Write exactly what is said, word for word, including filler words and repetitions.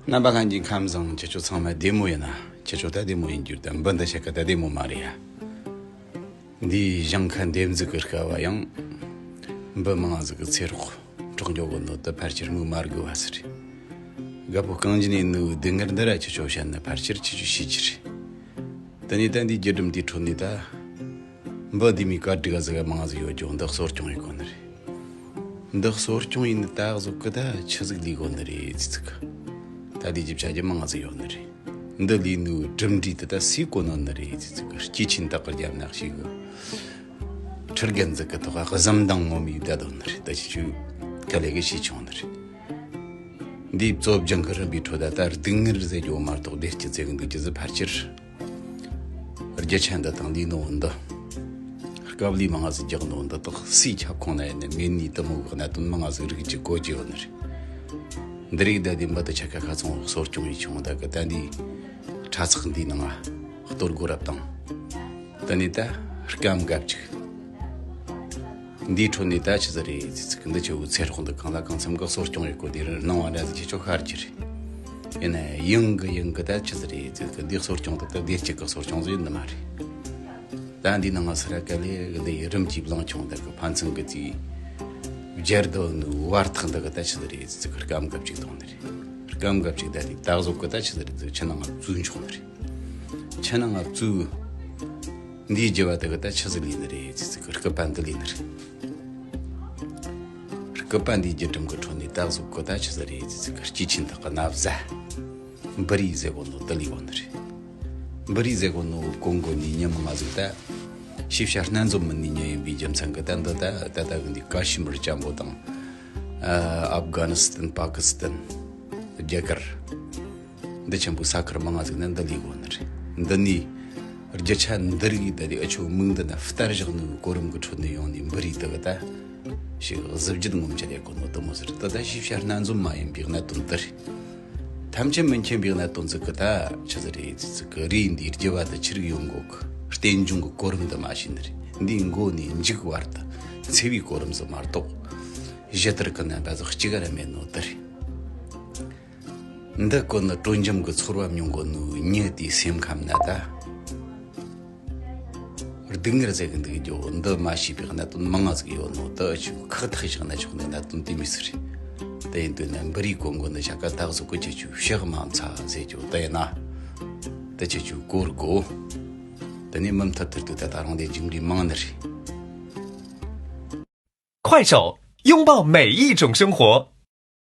རྣམ་པ་ལྷན་རྒྱས་ཁམས་བཟང་། ཁྱེད་ཚོ་ཚང་མ་བདེ་མོ་ཡིན་ན། ཁྱེད་ཚོ་ད་བདེ་མོ་ཡིན་རྒྱུ་དང་། འབུ་འདི་ཆ་ག་ད་བདེ་མོ་མ་རེད་ཡ། འདིའི་ཞིང་ཁ་འདེབས་འཛུགས་ཀྱི་སྐབས་བ་ཡང་འབུ་མང་ཟིག་གི་ཚེ་སྲོག་འཕྲོག་འགྲོ་གི་ནོ་དེ་ཕལ་ཆེར་མོས་མ་དགོས་པ་ཟིག་རེད། རྒད་པོ་རྐང་རྗེས་ནས་ནུ་སྡུག་བསྔལ་འདི་ར་ཁྱེད་ཚོ་བཤད་ན་ཕལ་ཆེར་ཁྱེད་ཚོས་ཤེས་ཀྱི་རེད། དེ་ནས་ད་འདིའི་རྒྱུ་འབྲས་འདིའི་ཁྲོད་ནས་ད་འབུ་འདི་མོ་ག་དྲུག་ག་ཟིག་མང་ཟིག་ཡོད་རྒྱུ་འདི་གསོ་སྐྱོང་ཡེད་གོ་ནི་རེད། འདི་གསོ་སྐྱོང་ཡེད་ནི་ད་གཟོད་གི་ད་ཆི་ཟིག་ལས་གོ་ནི་རེད་ཟེར་ཚིག་གི། ད་འདི་རྒྱུ་ཆ་རྒྱུ་མང་ཟིག་ཡོད་ནི་རེད། འདི་ལས་ནི་གྲུབ་འབྲས་དེ་ད་སུས་གོ་ནོ་ནི་རེད་ཟེར་ཚིག་གི། སྐྱེས་ཆེན་དག་གི་རྒྱབ་ན་ཞིག་གི། ཁྲི་རྒན་ཟིག་གི་ཐོག་ག་གཟིམ་དང་ངོ་མས་བསྡད་དོ་ནི་རེད། ད་ཁྱེད་ཚོས་ག་ལེ་གི་ཤེས་ཆོག་ནི་རེད། འདིའི་གཙོ་སྦྱང་གི་རིམ་པའི་ཁྲོད་ད་ད་སྡུག་བསྔལ་ཟེར་རྒྱུ་མ་གཏོགས་བདེ་སྐྱིད་ཟེར་གི་འདུག་རྒྱུ་ཟིག་ཕལ་ཆེར་རྒྱུ་ཆ་འདི་དང་ལས་ནོ་འདི། སྐབས་ལས་མང་ཟིག་རྒྱག་ནོ་འདི་དག་སུའི་ཁྱབ་ཁོངས་ན་ཡིན་ནི་མེད་ནི་དེ་མོ་གི་གནད་དོན་མང་ཟིག་རིག་རྒྱུ་གོ་རྒྱུ་ཡོད་ནི་རེད། འདི་རིགས་ད་དེ་འབུ་དེ་ཆ་ག་ཁ་ཚང་གསོ་སྐྱོང་ཡེད་ཆོག་ད་གི། ད་འདི་ཕྲ་ཚགས་འདིའི་ནང་ང་གཏོར་སྒོ་རབ་དང་། དེ་ནས་ད་སྐམ་འགའ་ཅིག་འདིའི་ཁྲོད་ནས་ད་ཆི་ཟིག་རེད་ཟེར་ཚིག་གི། འདི་ཆེ་བོའི་ཚེ་སྲོག་འདི་གང་ལ་གང་འཚམ་གི་གསོ་སྐྱོང་ཡེད་གོ། དེ་རུ་སྣང་བ་འདྲ་ཟིག་ཁྱེད་ཚོ་ཤར་རྒྱུ་རེད། ཡིན་ན་ཡང་གི་ཡང་གི་ད་ཆི་ཟིག་རེད་ཟེར་གི། འདི་གསོ་སྐྱོང་དེ་ད་བདེ་སྐྱིད་གི་གསོ་སྐྱོང་ཟིག་ཡིན་ནི་མ་རེད། ད་འདི་ནང་ང་སི་ར་ག་ལེ་གི་ལས་རིམ་གྱིས་བླངས་ཆོག་འདི་གི། ཕན་ཚུན་གི་དེའི་སྦྱར་དོ་ནི་བར་ཐག་འདི་གི་ད་ཆི་ཟིག་རེད་ཟེར་ཚིག་གི། སྐམ་འགའ་ཅིག་གཏོང་ནི་རེད། སྐམ་འགའ་ཅིག་ད་དེ་ད་གཟོད་གི་ད་ཆི་ཟིག་རེད་ཟེར་ཚིག་ཆུ་ནང་ང་བཙོས་ཆོག་ནི་རེད། ཆུ་ནང་ང་བཙོས། འདིའི་རྒྱུ་བ་དེ་གི་ད་ཆི་ཟིག་ལས་ནི་རེད་ཟེར་ཚིག་གི། སྐུད་པ་འདི་ལས་ནི་རེད། སྐུད་པ་འདིའི་རྒྱུ་འབྲས་གི་ཁྲོད་ནས་ད་གཟོད་གི་ད་ཆི་ཟིག་རེད་ཟེར་ཚིག་གི། སྐྱེས་ཆེན་དག་གི་ན་བཟའ། འབུ་རིལ་ཟེར་གོ་ནོ་དེ་ལས་གོ་ནི་རེད། འབུ་རིལ་ཟེར་གོ་ནོ་གོན་གོ་ནི་མྱི་མང་ཟིག་ད་ཤེས་བྱ་སྣ་འཛོམས་མིན་ནི་མྱི་ཡིན་པའི་རྒྱུ་མཚན་གི། ད་འདི་ད་ད་ད་གི་འདི་ཀ་ཤི་མིར་ཅན་པོ་དང་། ཨ་ཨབ་གྷ་ནི་སི་ཐན། པ་ཀི་སི་ཐན། རྒྱ་གར། འདི་ཆེན་པོའི་ས་ཁུལ་མང་ང་ཟིག་ན་འདི་ལས་གོ་ནི་རེད། འདི་ནས་རྒྱུ་ཆ་འདི་རིགས་ད་དེ་ཨ་ཆོ་མིག་འདི་ན་བསྟར་བཞག་ནི་གོ་རིམ་གི་ཁྲོད་ནས་ཡོང་ནི་འབུ་རིལ་དེ་གི་ད་ཞིག་གཟི་བརྗིད་ངོམ་ཆ་རེ་གོ་ནོ་དེ་མོ་ཟིག་རེད། ད་ད་ཤེས་བྱ་སྣ་འཛོམས་མ་ཡིན་པའི་གནད་དོན་དེ་རེད། ཐམས་ཅད་མི་མཁྱེན་པའི་གནད་དོན་ཟིག་གི། ད་ཆི་ཟིག་རེད་ཟེར་ཚིག་གི། རིལ་འདིའི་རྒྱུ་བ་དེ་ཆི་རིགས་ཡོང་གོ་གི། རྟེན་འབྱུང་གི་གོ་རིམ་འདི་མ་ཤེས་ནི་རེད། འདིའི་མགོ་ནས་མཇུག་བར་དུ་འཚེ་བའི་གོ་རིམ་ཟིག་མ་གཏོགས་གཞི་དར་གི་རྣམ་པ་ཟིག་གཅིག་ར་མེད་ནོ་དེ་རེད། འདི་ཀུན་ནི་དྲོ་འཇམ་གྱི་ཚོར་བ་མྱོང་གོ་ནོ་མྱི་དེའི་སེམས་ཁམས་ན་ད་སྡུག་བསྔལ་ཟེར་གི་འདུག་རྒྱུ་འདི་མ་ཤེས་པའི་གནད་དོན་མང་ང་ཟིག་ཡོད་ནོ་དེ་ཆུ་ཁག་ཐེག་བཞག་ན་ཆོག་ནི་གནད་དོན་དེ་མོ་ཟིག་རེད། དེ་ཡིན་དུས་ན་འབུ་རིལ་གོན་གོ་ནི་ཆ་ག་ད་གཟོད་གི་ཁྱེད་ཚོས་ཕྱག་མ་འཚལ་ཟེར་རྒྱུ་དེ་ཡིན་ན། དེ་ཁྱེད་ཚོས་གོ་དགོས། དེ་ནས་མུ་མཐུད་དུ་ད་ད་རུང་དེ་རྒྱུ་འབྲས་མང་ནི་རེད། 快手，拥抱每一种生活。